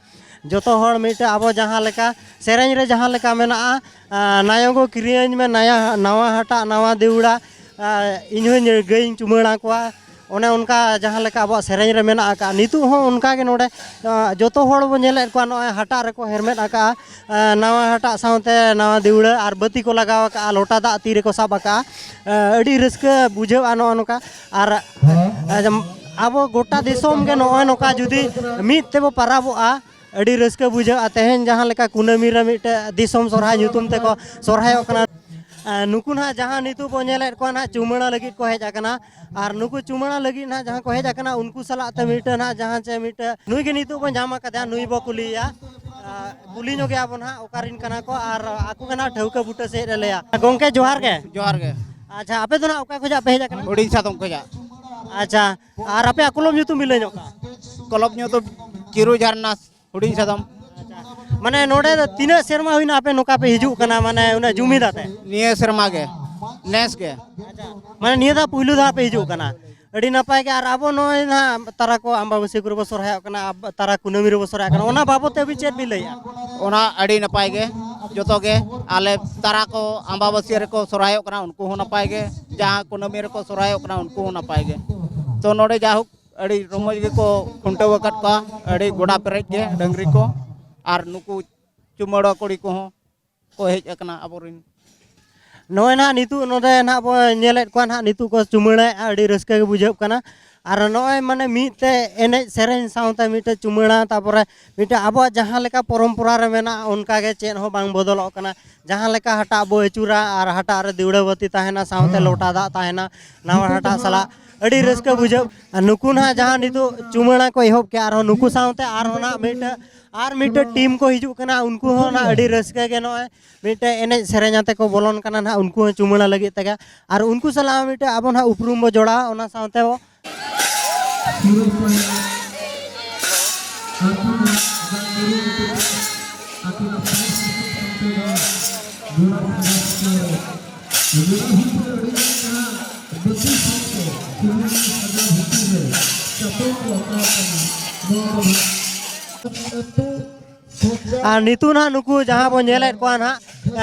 ᱡᱚᱛᱚ ᱦᱚᱲ ᱢᱤᱫᱴᱮᱡ ᱟᱵᱚ ᱡᱟᱦᱟᱸ ᱞᱮᱠᱟ ᱥᱮᱨᱮᱧ ᱨᱮ ᱡᱟᱦᱟᱸ ᱞᱮᱠᱟ ᱢᱮᱱᱟᱜᱼᱟ, ᱟᱸ, "ᱱᱟᱭᱚ ᱜᱚ ᱠᱤᱨᱤᱧᱟᱹᱧ ᱢᱮ ᱱᱟᱭᱟ, ᱱᱟᱣᱟ ᱦᱟᱴᱟᱜ ᱱᱟᱣᱟ ᱫᱤᱣᱲᱟ", ᱟᱸ, "ᱤᱧ ᱦᱚᱸᱧ ᱜᱟᱹᱭᱤᱧ ᱪᱩᱢᱟᱹᱲᱟ ᱠᱚᱣᱟ", ᱚᱱᱮ ᱚᱱᱠᱟ ᱡᱟᱦᱟᱸ ᱞᱮᱠᱟ ᱟᱵᱚᱣᱟᱜ ᱥᱮᱨᱮᱧ ᱨᱮ ᱢᱮᱱᱟᱜ ᱟᱠᱟᱫᱼᱟ, ᱱᱤᱛᱚᱜ ᱦᱚᱸ ᱚᱱᱠᱟ ᱜᱮ ᱱᱚᱰᱮ, ᱟᱸ, ᱡᱚᱛᱚ ᱦᱚᱲ ᱵᱚᱱ ᱧᱮᱞᱮᱫ ᱠᱚᱣᱟ ᱱᱚᱜᱼᱚᱭ ᱦᱟᱴᱟᱜ ᱨᱮᱠᱚ ᱦᱮᱨᱢᱮᱫ ᱟᱠᱟᱫᱼᱟ, ᱟᱸ, ᱱᱟᱣᱟ ᱦᱟᱴᱟᱜ ᱥᱟᱶᱛᱮ ᱱᱟᱣᱟ ᱫᱤᱣᱲᱟᱹ ᱟᱨ ᱵᱟᱹᱛᱤ ᱠᱚ ᱞᱟᱜᱟᱣ ᱟᱠᱟᱫᱼᱟ, ᱞᱚᱴᱟ ᱫᱟᱜ ᱛᱤ ᱨᱮᱠᱚ ᱥᱟᱵ ᱟᱠᱟᱫᱼᱟ᱾ ᱟᱸ, ᱟᱹᱰᱤ ᱨᱟᱹᱥᱠᱟᱹ ᱵᱩᱡᱷᱟᱹᱜᱼᱟ ᱱᱚᱜᱼᱚ ᱱᱚᱝᱠᱟ᱾ ᱟᱨ, ᱟᱸ, ᱟᱵᱚ ᱜᱚᱴᱟ ᱫᱤᱥᱚᱢ ᱜᱮ ᱱᱚᱜᱼᱚᱭ ᱱᱚᱝᱠᱟ ᱡᱩᱫᱤ ᱢᱤᱫ ᱛᱮᱵᱚ ᱯᱟᱨᱟᱵᱚᱜᱼᱟ, ᱟᱹᱰᱤ ᱨᱟᱹᱥᱠᱟᱹ ᱵᱩᱡᱷᱟᱹᱜᱼᱟ᱾ ᱛᱮᱦᱮᱧ ᱡᱟᱦᱟᱸ ᱞᱮᱠᱟ ᱠᱩᱱᱟᱹᱢᱤ ᱨᱮ ᱢᱤᱫᱴᱮᱡ ᱫᱤᱥᱚᱢ ᱥᱚᱨᱦᱟᱭ ᱧᱩᱛᱩᱢ ᱛᱮᱠᱚ ᱥᱚᱨᱦᱟᱭᱚᱜ ᱠᱟᱱᱟ, ᱟᱨ ᱱᱩᱠᱩ ᱱᱟᱦᱟᱜ ᱡᱟᱦᱟᱸ ᱱᱤᱛᱚᱜ ᱵᱚᱱ ᱧᱮᱞᱮᱫ ᱠᱚᱣᱟ ᱱᱟᱦᱟᱜ ᱪᱩᱢᱟᱹᱲᱟ ᱞᱟᱹᱜᱤᱫ ᱠᱚ ᱦᱮᱡ ᱟᱠᱟᱱᱟ, ᱟᱨ ᱱᱩᱠᱩ ᱪᱩᱢᱟᱹᱲᱟ ᱞᱟᱹᱜᱤᱫ ᱱᱟᱦᱟᱜ ᱡᱟᱦᱟᱸ ᱠᱚ ᱦᱮᱡ ᱟᱠᱟᱱᱟ, ᱩᱱᱠᱩ ᱥᱟᱞᱟᱜ ᱛᱮ ᱢᱤᱫᱴᱟᱹᱝ ᱱᱟᱦᱟᱜ ᱡᱟᱦᱟᱸ ᱪᱮ ᱢᱤᱫᱴᱟᱹᱝ ᱱᱩᱭ ᱜᱮ ᱱᱤᱛᱚᱜ ᱵᱚᱱ ᱧᱟᱢ ᱟᱠᱟᱫᱮᱭᱟ, ᱱᱩᱭ ᱵᱚ ᱠᱩᱞᱤᱭᱮᱭᱟ᱾ ᱟᱨ ᱠᱩᱞᱤ ᱧᱚᱜᱮᱭᱟ ᱵᱚᱱ ᱱᱟᱦᱟᱜ ᱚᱠᱟ ᱨᱮᱱ ᱠᱟᱱᱟ ᱠᱚ ᱟᱨ ᱟᱠᱚ ᱜᱮ ᱱᱟᱦᱟᱜ ᱴᱷᱟᱹᱣᱠᱟᱹ ᱵᱩᱴᱟᱹ ᱥᱮᱫ ᱨᱮ ᱞᱟᱹᱭᱟ᱾ ᱜᱚᱢᱠᱮ ᱡᱚᱦᱟᱨ ᱜᱮ᱾ ᱡᱚᱦᱟᱨ ᱜᱮ᱾ ᱟᱪᱪᱷᱟ, ᱟᱯᱮ ᱫᱚ ᱱᱟᱦᱟᱜ ᱚᱠᱟ ᱠᱷᱚᱱᱟᱜ ᱯᱮ ᱦᱮᱡ ᱟᱠᱟᱱᱟ? ᱩᱰᱤᱥᱟ ᱫᱚᱢ ᱠᱷᱚᱱᱟᱜ᱾ ᱟᱪᱪᱷᱟ, ᱟᱨ ᱟᱯᱮᱭᱟᱜ ᱠᱞᱚᱵ ᱧᱩᱛᱩᱢ ᱵᱤᱱ ᱞᱟᱹᱭ ᱧᱚᱜ ᱠᱟᱜᱼᱟ? ᱠᱞᱚᱵ ᱧᱩᱛᱩᱢ ᱪᱤᱨᱩ ᱡᱷᱟᱨᱱᱟ᱾ ᱦᱩᱰᱤᱧ ᱥᱟᱫᱚᱢ᱾ ᱢᱟᱱᱮ ᱱᱚᱰᱮ ᱫᱚ ᱛᱤᱱᱟᱹᱜ ᱥᱮᱨᱢᱟ ᱦᱩᱭᱱᱟ ᱟᱯᱮ ᱱᱚᱝᱠᱟ ᱯᱮ ᱦᱤᱡᱩᱜ ᱠᱟᱱᱟ, ᱢᱟᱱᱮ ᱩᱱᱟᱹᱜ ᱡᱩᱢᱤᱫ ᱟᱛᱮ? ᱱᱤᱭᱟᱹ ᱥᱮᱨᱢᱟ ᱜᱮ, ᱱᱮᱥ ᱜᱮ᱾ ᱢᱟᱱᱮ ᱱᱤᱭᱟᱹ ᱫᱷᱟᱣ ᱯᱩᱭᱞᱩ ᱫᱷᱟᱣ ᱯᱮ ᱦᱤᱡᱩᱜ ᱠᱟᱱᱟ? ᱟᱹᱰᱤ ᱱᱟᱯᱟᱭ ᱜᱮ᱾ ᱟᱨ ᱟᱵᱚ ᱱᱚᱜᱼᱚᱭ ᱱᱟᱦᱟᱜ ᱛᱟᱨᱟ ᱠᱚ ᱟᱢᱵᱟᱵᱟᱹᱥᱭᱟᱹ ᱠᱚᱨᱮ ᱵᱚ ᱥᱚᱨᱦᱟᱭᱚᱜ ᱠᱟᱱᱟ, ᱟᱵ-, ᱛᱟᱨᱟ ᱠᱩᱱᱟᱹᱢᱤ ᱨᱮᱵᱚ ᱥᱚᱨᱦᱟᱭᱚᱜ ᱠᱟᱱᱟ, ᱚᱱᱟ ᱵᱟᱵᱚᱫ ᱛᱮ ᱟᱹᱵᱤᱱ ᱪᱮᱫ ᱵᱤᱱ ᱞᱟᱹᱭᱟ? ᱚᱱᱟ ᱟᱹᱰᱤ ᱱᱟᱯᱟᱭ ᱜᱮ᱾ ᱡᱚᱛᱚ ᱜᱮ ᱟᱞᱮ ᱛᱟᱨᱟ ᱠᱚ ᱟᱢᱵᱟᱵᱟᱹᱥᱭᱟᱹ ᱨᱮᱠᱚ ᱥᱚᱨᱦᱟᱭᱚᱜ ᱠᱟᱱᱟ, ᱩᱱᱠᱩ ᱦᱚᱸ ᱱᱟᱯᱟᱭ ᱜᱮ᱾ ᱡᱟᱦᱟᱸ ᱠᱩᱱᱟᱹᱢᱤ ᱨᱮᱠᱚ ᱥᱚᱨᱦᱟᱭᱚᱜ ᱠᱟᱱᱟ, ᱩᱱᱠᱩ ᱦᱚᱸ ᱱᱟᱯᱟᱭ ᱜᱮ᱾ ᱛᱚ ᱱᱚᱰᱮ ᱡᱟᱭᱦᱳᱠ ᱟᱹᱰᱤ ᱨᱚᱢᱚᱡᱽ ᱜᱮᱠᱚ ᱠᱷᱩᱱᱴᱟᱹᱣ ᱟᱠᱟᱫ ᱠᱚᱣᱟ, ᱟᱹᱰᱤ ᱜᱚᱰᱟ ᱯᱮᱨᱮᱡ ᱜᱮ ᱰᱟᱹᱝᱨᱤ ᱠᱚ, ᱟᱨ ᱱᱩᱠᱩ ᱪᱩᱢᱟᱹᱲᱟ ᱠᱩᱲᱤ ᱠᱚᱦᱚᱸ ᱠᱚ ᱦᱮᱡ ᱟᱠᱟᱱᱟ ᱟᱵᱚᱨᱮᱱ᱾ ᱱᱚᱜᱼᱚᱭ ᱱᱟᱦᱟᱜ ᱱᱤᱛᱚᱜ ᱱᱚᱰᱮ ᱱᱟᱦᱟᱜ ᱵᱚ ᱧᱮᱞᱮᱫ ᱠᱚᱣᱟ ᱱᱟᱦᱟᱜ, ᱱᱤᱛᱚᱜ ᱠᱚ ᱪᱩᱢᱟᱹᱲᱟᱭᱮᱫᱼᱟ, ᱟᱹᱰᱤ ᱨᱟᱹᱥᱠᱟᱹ ᱜᱮ ᱵᱩᱡᱷᱟᱹᱜ ᱠᱟᱱᱟ᱾ ᱟᱨ ᱱᱚᱜᱼᱚᱭ ᱢᱟᱱᱮ ᱢᱤᱫ ᱛᱮ ᱮᱱᱮᱡ ᱥᱮᱨᱮᱧ ᱥᱟᱶᱛᱮ ᱢᱤᱫᱴᱮᱡ ᱪᱩᱢᱟᱹᱲᱟ, ᱛᱟᱯᱚᱨᱮ ᱢᱤᱫᱴᱮᱡ ᱟᱵᱚᱣᱟᱜ ᱡᱟᱦᱟᱸ ᱞᱮᱠᱟ ᱯᱚᱨᱚᱢᱯᱚᱨᱟ ᱨᱮ ᱢᱮᱱᱟᱜᱼᱟ, ᱚᱱᱠᱟ ᱜᱮ ᱪᱮᱫ ᱦᱚᱸ ᱵᱟᱝ ᱵᱚᱫᱚᱞᱚᱜ ᱠᱟᱱᱟ᱾ ᱡᱟᱦᱟᱸ ᱞᱮᱠᱟ ᱦᱟᱴᱟᱜ ᱵᱚ ᱟᱹᱪᱩᱨᱟ ᱟᱨ ᱦᱟᱴᱟᱜ ᱨᱮ ᱫᱤᱣᱲᱟᱹ ᱵᱟᱹᱛᱤ ᱛᱟᱦᱮᱱᱟ, ᱥᱟᱶᱛᱮ ᱞᱚᱴᱟ ᱫᱟᱜ ᱛᱟᱦᱮᱱᱟ, ᱱᱟᱣᱟ ᱦᱟᱴᱟᱜ ᱥᱟᱞᱟᱜ ᱟᱹᱰᱤ ᱨᱟᱹᱥᱠᱟᱹ ᱵᱩᱡᱷᱟᱹᱜ᱾ ᱟᱨ ᱱᱩᱠᱩ ᱱᱟᱦᱟᱜ ᱡᱟᱦᱟᱸ ᱱᱤᱛᱚᱜ ᱪᱩᱢᱟᱹᱲᱟ ᱠᱚ ᱮᱦᱚᱵ ᱠᱮᱜᱼᱟ, ᱟᱨᱦᱚᱸ ᱱᱩᱠᱩ ᱥᱟᱶᱛᱮ ᱟᱨᱦᱚᱸ ᱱᱟᱦᱟᱜ ᱢᱤᱫᱴᱟᱹᱝ, ᱟᱨ ᱢᱤᱫᱴᱟᱹᱝ ᱴᱤᱢ ᱠᱚ ᱦᱤᱡᱩᱜ ᱠᱟᱱᱟ, ᱩᱱᱠᱩ ᱦᱚᱸ ᱱᱟᱦᱟᱜ ᱟᱹᱰᱤ ᱨᱟᱹᱥᱠᱟᱹ ᱜᱮ ᱱᱚᱜᱼᱚᱭ ᱢᱤᱫᱴᱮᱡ ᱮᱱᱮᱡ ᱥᱮᱨᱮᱧ ᱟᱛᱮ ᱠᱚ ᱵᱚᱞᱚᱱ ᱠᱟᱱᱟ ᱱᱟᱦᱟᱜ, ᱩᱱᱠᱩ ᱦᱚᱸ ᱪᱩᱢᱟᱹᱲᱟ ᱞᱟᱹᱜᱤᱫ ᱛᱮᱜᱮ᱾ ᱟᱨ ᱩᱱᱠᱩ ᱥᱟᱞᱟᱜ ᱦᱚᱸ ᱢᱤᱫᱴᱮᱡ ᱟᱵᱚ ᱱᱟᱦᱟᱜ ᱩᱯᱨᱩᱢ ᱵᱚ ᱡᱚᱲᱟᱣᱟ, ᱚᱱᱟ ᱥᱟᱶᱛᱮ ᱵᱚ ᱟᱨ ᱱᱤᱛᱚᱜ ᱱᱟᱦᱟᱜ ᱱᱩᱠᱩ ᱡᱟᱦᱟᱸ ᱵᱚᱱ ᱧᱮᱞᱮᱫ ᱠᱚᱣᱟ ᱱᱟᱦᱟᱜ,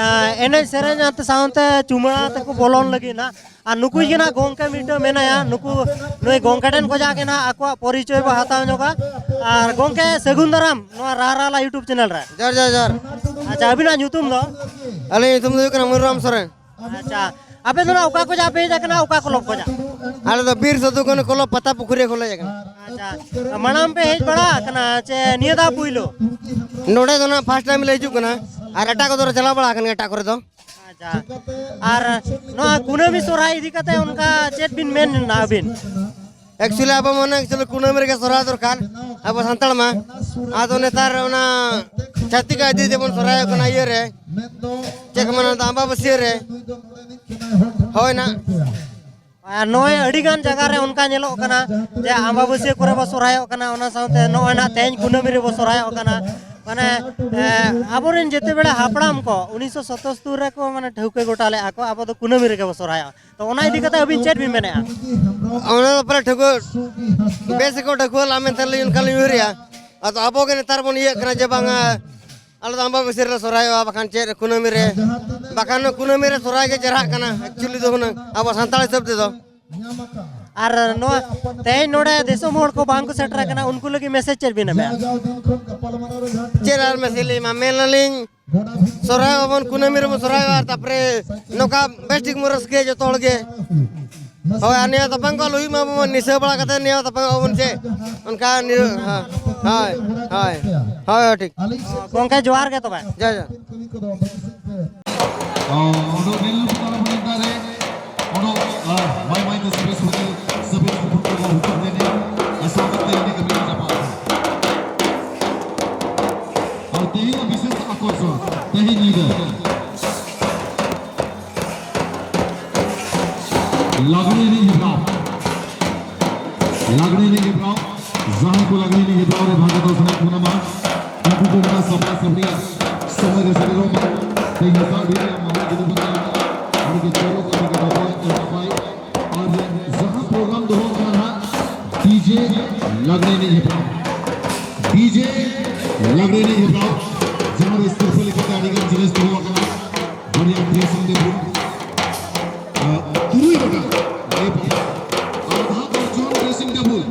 ᱮᱱᱮᱡ ᱥᱮᱨᱮᱧ ᱟᱛᱮ ᱥᱟᱶᱛᱮ ᱪᱩᱢᱟᱹᱲᱟ ᱛᱮᱠᱚ ᱵᱚᱞᱚᱱ ᱞᱟᱹᱜᱤᱫ ᱱᱟᱦᱟᱜ᱾ ᱟᱨ ᱱᱩᱠᱩ ᱜᱮ ᱱᱟᱦᱟᱜ ᱜᱚᱢᱠᱮ ᱢᱤᱫᱴᱟᱝ ᱢᱮᱱᱟᱭᱟ, ᱱᱩᱠᱩ, ᱱᱩᱭ ᱜᱚᱢᱠᱮ ᱴᱷᱮᱱ ᱠᱷᱚᱱᱟᱜ ᱜᱮ ᱱᱟᱦᱟᱜ ᱟᱠᱚᱣᱟᱜ ᱯᱚᱨᱤᱪᱚᱭ ᱵᱚ ᱦᱟᱛᱟᱣ ᱧᱚᱜᱟ᱾ ᱟᱨ ᱜᱚᱢᱠᱮ, ᱥᱟᱹᱜᱩᱱ ᱫᱟᱨᱟᱢ ᱱᱚᱣᱟ ᱨᱟᱦᱟᱨᱟᱞᱟ YouTube ᱪᱮᱱᱮᱞ ᱨᱮ᱾ ᱡᱚᱦᱟᱨ, ᱡᱚᱦᱟᱨ, ᱡᱚᱦᱟᱨ᱾ ᱟᱪᱪᱷᱟ, ᱟᱹᱵᱤᱱᱟᱜ ᱧᱩᱛᱩᱢ ᱫᱚ? ᱟᱹᱞᱤᱧᱟᱜ ᱧᱩᱛᱩᱢ ᱫᱚ ᱦᱩᱭᱩᱜ ᱠᱟᱱᱟ ᱢᱚᱱᱩᱨᱟᱢ ᱥᱚᱨᱮᱱ᱾ ᱟᱪᱪᱷᱟ, ᱟᱯᱮ ᱫᱚ ᱱᱟᱦᱟᱜ ᱚᱠᱟ ᱠᱷᱚᱱᱟᱜ ᱯᱮ ᱦᱮᱡ ᱟᱠᱟᱱᱟ, ᱚᱠᱟ ᱠᱞᱚᱵ ᱠᱷᱚᱱᱟᱜ? ᱟᱞᱮ ᱫᱚ ᱵᱤᱨ ᱥᱟᱹᱫᱷᱩ ᱠᱟᱹᱱᱩ ᱠᱞᱚᱵ ᱯᱟᱛᱟ ᱯᱩᱠᱷᱩᱨᱤ ᱠᱷᱚᱱ ᱞᱮ ᱦᱮᱡ ᱟᱠᱟᱱᱟ᱾ ᱟᱪᱪᱷᱟ, ᱢᱟᱲᱟᱝ ᱯᱮ ᱦᱮᱡ ᱵᱟᱲᱟ ᱟᱠᱟᱱᱟ ᱪᱮ ᱱᱤᱭᱟᱹ ᱫᱷᱟᱣ ᱯᱩᱭᱞᱩ? ᱱᱚᱰᱮ ᱫᱚ ᱱᱟᱦᱟᱜ ᱯᱷᱟᱥᱴ ᱴᱟᱭᱤᱢ ᱞᱮ ᱦᱤᱡᱩᱜ ᱠᱟᱱᱟ, ᱟᱨ ᱮᱴᱟᱜ ᱠᱚᱫᱚ ᱞᱮ ᱪᱟᱞᱟᱣ ᱵᱟᱲᱟ ᱟᱠᱟᱱ ᱜᱮᱭᱟ, ᱮᱴᱟᱜ ᱠᱚᱨᱮ ᱫᱚ᱾ ᱟᱨ ᱱᱚᱣᱟ ᱠᱩᱱᱟᱹᱢᱤ ᱥᱚᱨᱦᱟᱭ ᱤᱫᱤ ᱠᱟᱛᱮ ᱚᱱᱠᱟ ᱪᱮᱫ ᱵᱤᱱ ᱢᱮᱱᱟ ᱟᱹᱵᱤᱱ? ᱮᱠᱪᱩᱭᱮᱞᱤ ᱟᱵᱚ ᱢᱟᱱᱮ ᱮᱠᱪᱩᱭᱮᱞᱤ ᱠᱩᱱᱟᱹᱢᱤ ᱨᱮᱜᱮ ᱥᱚᱨᱦᱟᱭ ᱫᱚᱨᱠᱟᱨ ᱟᱵᱚ ᱥᱟᱱᱛᱟᱲ ᱢᱟ᱾ ᱟᱫᱚ ᱱᱮᱛᱟᱨ ᱚᱱᱟ ᱪᱷᱟᱹᱛᱤᱠ ᱟᱹᱫᱤ ᱡᱮᱢᱚᱱ ᱥᱚᱨᱦᱟᱭᱚᱜ ᱠᱟᱱᱟ ᱤᱭᱟᱹ ᱨᱮ, ᱪᱮᱫ ᱠᱚ ᱢᱮᱱᱟ, ᱟᱢᱵᱟᱵᱟᱹᱥᱭᱟᱹ ᱨᱮ᱾ ᱦᱳᱭ ᱱᱟ᱾ ᱟᱨ ᱱᱚᱜᱼᱚᱭ ᱟᱹᱰᱤ ᱜᱟᱱ ᱡᱟᱭᱜᱟ ᱨᱮ ᱚᱱᱠᱟ ᱧᱮᱞᱚᱜ ᱠᱟᱱᱟ ᱡᱮ ᱟᱢᱵᱟᱵᱟᱹᱥᱭᱟᱹ ᱠᱚᱨᱮ ᱵᱚ ᱥᱚᱨᱦᱟᱭᱚᱜ ᱠᱟᱱᱟ, ᱚᱱᱟ ᱥᱟᱶᱛᱮ ᱱᱚᱜᱼᱚᱭ ᱱᱟᱜ ᱛᱮᱦᱮᱧ ᱠᱩᱱᱟᱹᱢᱤ ᱨᱮᱵᱚ ᱥᱚᱨᱦᱟᱭᱚᱜ ᱠᱟᱱᱟ᱾ ᱢᱟᱱᱮ ᱮ, ᱟᱵᱚᱨᱮᱱ ᱡᱮᱛᱮ ᱵᱮᱲᱟ ᱦᱟᱯᱲᱟᱢ ᱠᱚ ᱩᱱᱤᱥᱥᱚ ᱥᱟᱛᱟᱛᱛᱳᱨ ᱨᱮᱠᱚ ᱢᱟᱱᱮ ᱴᱷᱟᱹᱣᱠᱟᱹ ᱜᱚᱴᱟ ᱞᱮᱫᱼᱟ ᱠᱚ ᱟᱵᱚ ᱫᱚ ᱠᱩᱱᱟᱹᱢᱤ ᱨᱮᱜᱮ ᱵᱚ ᱥᱚᱨᱦᱟᱭᱚᱜᱼᱟ᱾ ᱛᱚ ᱚᱱᱟ ᱤᱫᱤ ᱠᱟᱛᱮ ᱟᱹᱵᱤᱱ ᱪᱮᱫ ᱵᱤᱱ ᱢᱮᱱᱮᱫᱼᱟ? ᱚᱱᱟ ᱫᱚ ᱯᱟᱞᱮ ᱴᱷᱟᱹᱣᱠᱟᱹ ᱵᱮᱥ ᱜᱮᱠᱚ ᱴᱷᱟᱹᱣᱠᱟᱹ ᱞᱮᱫᱼᱟ ᱢᱮᱱᱛᱮ ᱞᱤᱧ ᱚᱱᱠᱟ ᱞᱤᱧ ᱩᱭᱦᱟᱹᱨᱮᱜᱼᱟ᱾ ᱟᱫᱚ ᱟᱵᱚ ᱜᱮ ᱱᱮᱛᱟᱨ ᱵᱚᱱ ᱤᱭᱟᱹᱜ ᱠᱟᱱᱟ ᱡᱮ ᱵᱟᱝᱟ ᱟᱞᱮ ᱫᱚ ᱟᱢᱵᱟᱵᱟᱹᱥᱭᱟᱹ ᱨᱮᱞᱮ ᱥᱚᱨᱦᱟᱭᱚᱜᱼᱟ, ᱵᱟᱠᱷᱟᱱ ᱪᱮᱫ ᱠᱩᱱᱟᱹᱢᱤ ᱨᱮ, ᱵᱟᱠᱷᱟᱱ ᱠᱩᱱᱟᱹᱢᱤ ᱨᱮ ᱥᱚᱨᱦᱟᱭ ᱜᱮ ᱪᱮᱦᱨᱟᱜ ᱠᱟᱱᱟ ᱮᱠᱪᱩᱭᱮᱞᱤ ᱫᱚ ᱦᱩᱱᱟᱹᱝ ᱟᱵᱚ ᱥᱟᱱᱛᱟᱲ ᱦᱤᱥᱟᱹᱵ ᱛᱮᱫᱚ᱾ ᱟᱨ ᱱᱚᱣᱟ ᱛᱮᱦᱮᱧ ᱱᱚᱰᱮ ᱫᱤᱥᱚᱢ ᱦᱚᱲ ᱠᱚ ᱵᱟᱝ ᱠᱚ ᱥᱮᱴᱮᱨ ᱟᱠᱟᱱᱟ, ᱩᱱᱠᱩ ᱞᱟᱹᱜᱤᱫ ᱢᱮᱥᱮᱡᱽ ᱪᱮᱫ ᱵᱤᱱ ᱮᱢᱟ? ᱪᱮᱫ ᱟᱨ ᱢᱮᱥᱮᱡᱽ ᱞᱤᱧ ᱮᱢᱟ? ᱢᱮᱱ ᱟᱹᱞᱤᱧ ᱥᱚᱨᱦᱟᱭ ᱟᱵᱚᱱ ᱠᱩᱱᱟᱹᱢᱤ ᱨᱮᱵᱚᱱ ᱥᱚᱨᱦᱟᱭᱚᱜᱼᱟ, ᱛᱟᱨᱯᱚᱨᱮ ᱱᱚᱝᱠᱟ ᱵᱮᱥ ᱴᱷᱤᱠ ᱵᱚᱱ ᱨᱟᱹᱥᱠᱟᱹᱭᱟ ᱡᱚᱛᱚ ᱦᱚᱲ ᱜᱮ᱾ ᱦᱳᱭ, ᱟᱨ ᱱᱤᱭᱟᱹ ᱛᱟᱯᱟᱢ ᱠᱚ ᱟᱞᱚ ᱦᱩᱭᱩᱜ ᱢᱟ, ᱟᱵᱚ ᱵᱚᱱ ᱱᱤᱥᱟᱹ ᱵᱟᱲᱟ ᱠᱟᱛᱮ ᱱᱤᱭᱟᱹ ᱛᱟᱯᱟᱢ ᱟᱵᱚᱱ ᱪᱮᱫ ᱚᱱᱠᱟ ᱱᱤᱭᱟᱹ, ᱦᱳᱭ, ᱦᱳᱭ, ᱦᱳᱭ, ᱴᱷᱤᱠ᱾ ᱜᱚᱝᱠᱮ ᱡᱚᱦᱟᱨ ᱜᱮ ᱛᱚᱵᱮ᱾ ᱡᱚᱦᱟᱨ, ᱡᱚᱦᱟᱨ᱾ ᱚᱰᱚᱠ ᱧᱮᱞ ᱧᱟᱢᱚᱜ ᱠᱟᱱᱟ ᱵᱚᱱ ᱫᱟᱨᱮ, ᱚᱰᱚᱠ, ᱟᱨ ᱢᱟᱭ ᱢᱟᱭ ᱛᱮ ᱥᱯᱮᱥ ᱦᱳᱴᱮᱞ ᱥᱟᱹᱵᱤᱛ ᱯᱷᱩᱴᱵᱚᱞ ᱦᱩᱴᱩᱨ ᱞᱮᱱᱮ, ᱟᱥᱟ ᱠᱟᱛᱮ ᱤᱱᱟᱹ ᱠᱟᱹᱢᱤ ᱪᱟᱵᱟ ᱟᱠᱟᱱᱟ᱾ ᱟᱨ ᱛᱮᱦᱮᱧ ᱵᱤᱥᱮᱥ ᱟᱠᱚᱨᱥᱚᱱ, ᱛᱮᱦᱮᱧ ᱧᱤᱫᱟᱹ ᱞᱟᱜᱽᱲᱮ ᱮᱱᱮᱡ ᱦᱮᱯᱨᱟᱣ, ᱞᱟᱜᱽᱲᱮ ᱮᱱᱮᱡ ᱦᱮᱯᱨᱟᱣ, ᱡᱟᱦᱟᱸᱭ ᱠᱚ ᱞᱟᱜᱽᱲᱮ ᱮᱱᱮᱡ ᱦᱮᱯᱨᱟᱣ ᱨᱮ ᱵᱷᱟᱜᱽ ᱦᱟᱛᱟᱣ ᱥᱟᱱᱟᱭᱮᱫ ᱵᱚᱱᱟ ᱢᱟ, ᱩᱱᱠᱩ ᱠᱚ ᱢᱟ ᱥᱟᱯᱲᱟᱣ ᱥᱟᱯᱲᱤᱭᱟ ᱥᱚᱢᱚᱭ ᱨᱮ ᱥᱮᱴᱮᱨᱚᱜ ᱢᱟ᱾ ᱛᱮᱦᱮᱧ ᱥᱟᱶ ᱨᱮᱭᱟᱜ ᱢᱟᱦᱟ ᱡᱩᱫᱤ ᱵᱚᱱ ᱧᱮᱞᱟ, ᱟᱹᱰᱤ ᱜᱮ ᱪᱚᱨᱚᱠ, ᱟᱹᱰᱤ ᱜᱮ ᱱᱟᱯᱟᱭ, ᱟᱹᱰᱤ ᱱᱟᱯᱟᱭ᱾ ᱟᱨ ᱡᱟᱦᱟᱸ ᱯᱨᱳᱜᱨᱟᱢ ᱫᱚᱦᱚ ᱠᱟᱱᱟ ᱱᱟᱦᱟᱜ, ᱰᱤᱡᱮ ᱞᱟᱜᱽᱲᱮ ᱮᱱᱮᱡ ᱦᱮᱯᱨᱟᱣ, ᱰᱤᱡᱮ ᱞᱟᱜᱽᱲᱮ ᱮᱱᱮᱡ ᱦᱮᱯᱨᱟᱣ, ᱡᱟᱦᱟᱸ ᱨᱮ ᱥᱤᱨᱯᱟᱹ ᱞᱮᱠᱟᱛᱮ ᱟᱹᱰᱤ ᱜᱟᱱ ᱡᱤᱱᱤᱥ ᱫᱚᱦᱚ ᱟᱠᱟᱱᱟ, ᱵᱟᱨᱭᱟ ᱰᱨᱮᱥᱤᱝ ᱴᱮᱵᱩᱞ, ᱟᱨ ᱛᱩᱨᱩᱭ ᱜᱚᱴᱟᱝ ᱟᱫᱷᱟ ᱫᱚᱨᱡᱚᱱ ᱰᱨᱮᱥᱤᱝ ᱴᱮᱵᱩᱞ᱾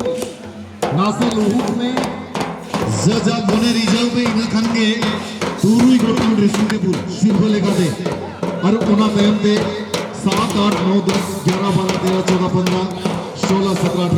ᱱᱟᱥᱮ ᱞᱩᱦᱩᱠ ᱢᱮ, ᱡᱟ ᱡᱟ ᱢᱚᱱᱮ ᱨᱤᱡᱷᱟᱹᱣ ᱢᱮ, ᱤᱱᱟᱹ ᱠᱷᱟᱱ ᱜᱮ ᱛᱩᱨᱩᱭ ᱜᱚᱴᱟᱝ ᱰᱨᱮᱥᱤᱝ ᱴᱮᱵᱩᱞ ᱥᱤᱨᱯᱟᱹ ᱞᱮᱠᱟᱛᱮ᱾ ᱟᱨ ᱚᱱᱟ ᱛᱟᱭᱚᱢ ᱛᱮ ᱥᱟᱛ, ᱟᱴ, ᱱᱚ, ᱫᱚᱥ, ᱜᱭᱟᱨᱟ, ᱵᱟᱨᱟ, ᱛᱮᱨᱟ, ᱪᱳᱫᱟ, ᱯᱚᱱᱫᱨᱟ, ᱥᱳᱞᱟ, ᱥᱚᱛᱨᱚ, ᱟᱴᱷᱨᱚ,